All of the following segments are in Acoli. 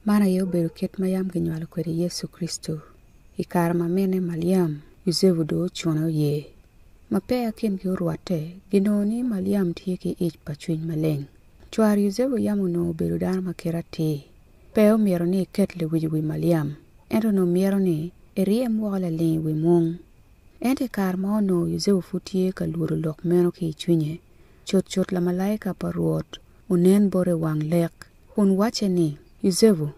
Man aye obedo kit ma yam ginywalo kwede Yecu Kricito, i kare ma minne Maliam, Yucepu dong ocune oye. Ma peya kingi orwatte, ginongo ni Maliam tye ki ic pa Cwiny Maleng. Cwar Yucepu yam onongo obedo dano ma kite atir. Pe omyero ni eket lewic i wi Maliam, ento onongo myero ni eryem woko laling i wi mung. Ento i kare ma onongo Yucepu pud tye ka lwodo lok meno ki i cwinye, cutcut lamalaika pa Rwot onen bote i wang lek, kun wacce ni, Yucepu,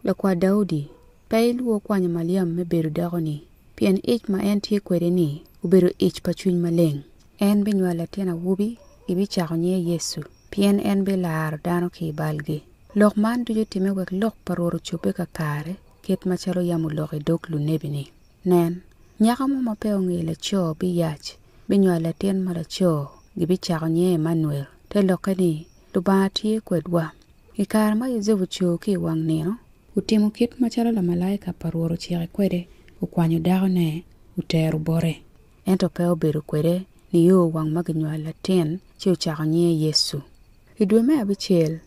lakwar Daudi, pe ilwor kwanyo Maliam me bedo dakoni, pien ic ma en tye kwede-ni obedo ic pa Cwiny Maleng. En binywalo latin awobi, ibicako nyinge Yecu, pien en bilaro dano ki i balgi. Lok man ducu otimme wek lok pa Rwot ocobbe kakare, kit macalo yam oloko i dog lunebi-ni. Nen, nyako mo ma pe ongeyo laco biyac, binywalo latin ma laco, gibicako nyinge Emmanuel, te lokke ni, Lubanga tye kwedwa. I kare ma Yucepu oco ki i wang nino, otimo kit macalo lamalaika pa Rwot ocike kwede, okwanyo dakone, otero bote. Ento pe obedo kwede nio wang ma ginywalo latin, ci ocako nyinge Yecu. I dwe me abicel,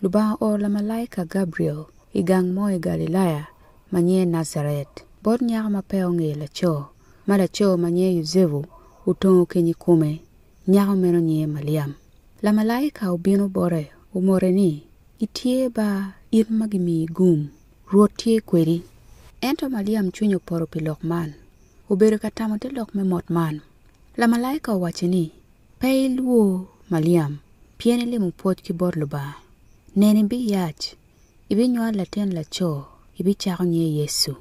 Lubanga ooro lamalaika Gabriel i gang mo i Galilaya ma nyinge Najaret, bot nyako ma peya ongeyo laco, ma laco ma nyinge Yucepu otongo keny i kome, nyako meno nyinge Maliam. Lamalaika obino bote, omote ni, Itye ba, in ma gimiyi gum, Rwot tye kwedi. Ento Maliam cwinye opoto pi lok man, obedo ka tamo te lok me mot man. Lamalaika owacce ni, Pe ilwor, Maliam, pien ilimo pwoc ki bot Lubanga. Nen ibiyac, ibinywalo latin laco, ibicako nyinge Yecu.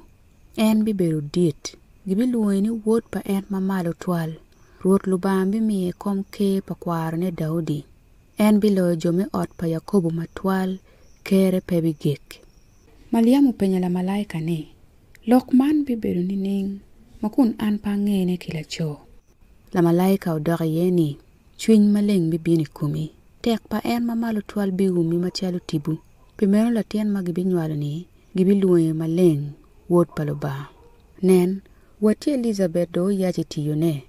En bibedo dit, gibilwonge ni Wod pa En Mamalo Twal. Rwot Lubanga bimiye kom ker pa kwarone Daudi. En biloyo jo me ot pa Yakobo matwal, kerre pe bigik. Maliam openyo lamalaika ni, Lok man bibedo nining, ma kun an pe angene ki laco? Lamalaika odok iye ni, Cwiny Maleng bibino i komi, tek pa En Mamalo Twal biumi macalo tipo. Pi meno latin ma gibinywalo-ni gibilwonge Maleng, Wod pa Lubanga. Nen, watti Elicabet dong oyac i tiyone,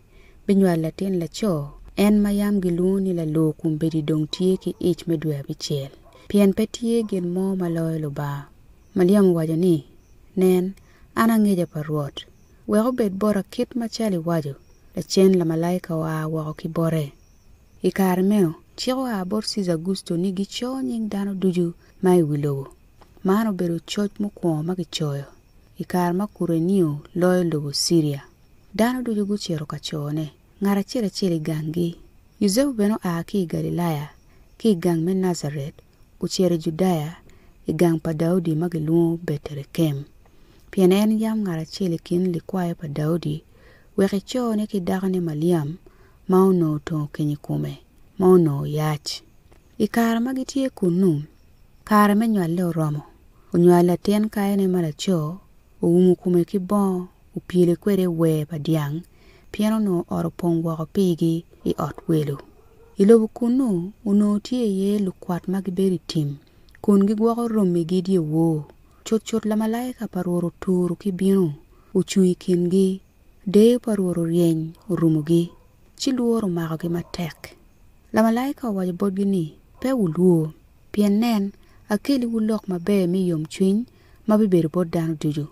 binywalo latin laco, en ma yam gilwongo ni lalur kombeddi dong tye ki ic me dwe abicel, pien pe tye gin mo ma loyo Lubanga. Maliam owaco ni, Nen, an angeca pa Rwot. Wek obed bota kit macalo iwaco. Lacen lamalaika oa woko ki bote. I kare meno, cik oa bot Cecar Augusto ni gico nying dano ducu ma i wi lobo. Man obedo coc mukwongo ma kicoyo i kare ma Kurenio loyo lobo Ciria. Dano ducu gucito ka cone, ngat acel acel i ganggi. Yucepu bene oa ki i Galilaya, ki i gang me Najaret, ocito i Judaya, i gang pa Daudi ma gilwongo Beterekem, pien en yam ngat acel i kin likwayo pa Daudi, wek econe ki dakone Maliam ma onongo otongo keny i kome, ma onongo oyac. I kare ma gitye kunnu, kare me nywalle oromo, onywalo latin kayone ma laco, oumo kome ki bongo, opyele kwede i weer pa dyang, pien onongo ot opong woko pigi i ot welo. I lobo kunnu onongo tye iye lukwat ma gibedo i tim, kun gigwoko romigi dyewor. Cutcut lamalaika pa Rwot oturo ki bino, ocung i kingi, deyo pa Rwot oryeny orumogi, ci lworo omakogi matek. Lamalaika owaco botgi ni, Pe wulwor, pien nen, akelliwu lok maber me yomcwiny ma bibedo bot dano ducu.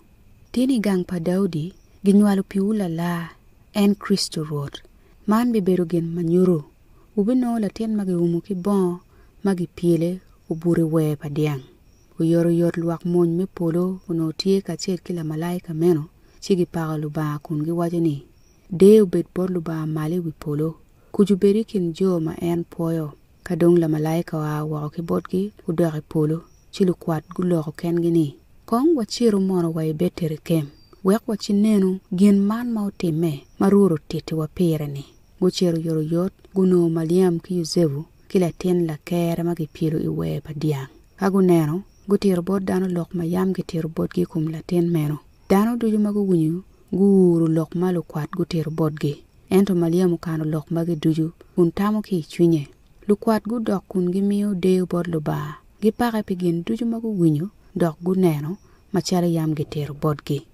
Tin i gang pa Daudi ginywalo piwu Lalar, en Kricito Rwot. Man bibedo gin ma nyuto, wubinongo latin ma giumo ki bongo ma gipyele obuto i weer pa dyang. Oyotoyot lwak mony me polo onongo tye kacel ki lamalaika meno, ci gipako Lubanga kun giwaco ni, Deyo obed bot Lubanga malo i wi polo, kuc obed i kin jo ma en pwoyo. Ka dong lamalaika oa woko ki botgi odok i polo, ci lukwat guloko kengi ni, Kong wacitu mono wa i Beterekem, wek wacinenu gin man ma otimme ma Rwot otittiwa pire-ni. Gucito oyotoyot, gunongo Maliam ki Yucepu ki latin lakere ma gipyelo i weer pa dyang. Ka guneno, gutito bot dano lok ma yam gitito botgi i kom latin meno. Dano ducu ma guwinyo guuro lok ma lukwat gutito botgi. Ento Maliam okano lok magi ducu kun tamo ki i cwinye. Lukwat gudok kun gimiyo deyo bot Lubanga, gipake pi gin ducu ma guwinyo dok guneno macalo yam gitito botgi.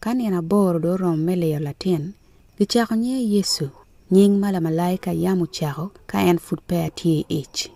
Ka nino aboro dong oromo me liyo latin, gicako nyinge Yecu, nying ma lamalaika yam ocako ka en pud peya tye i ic.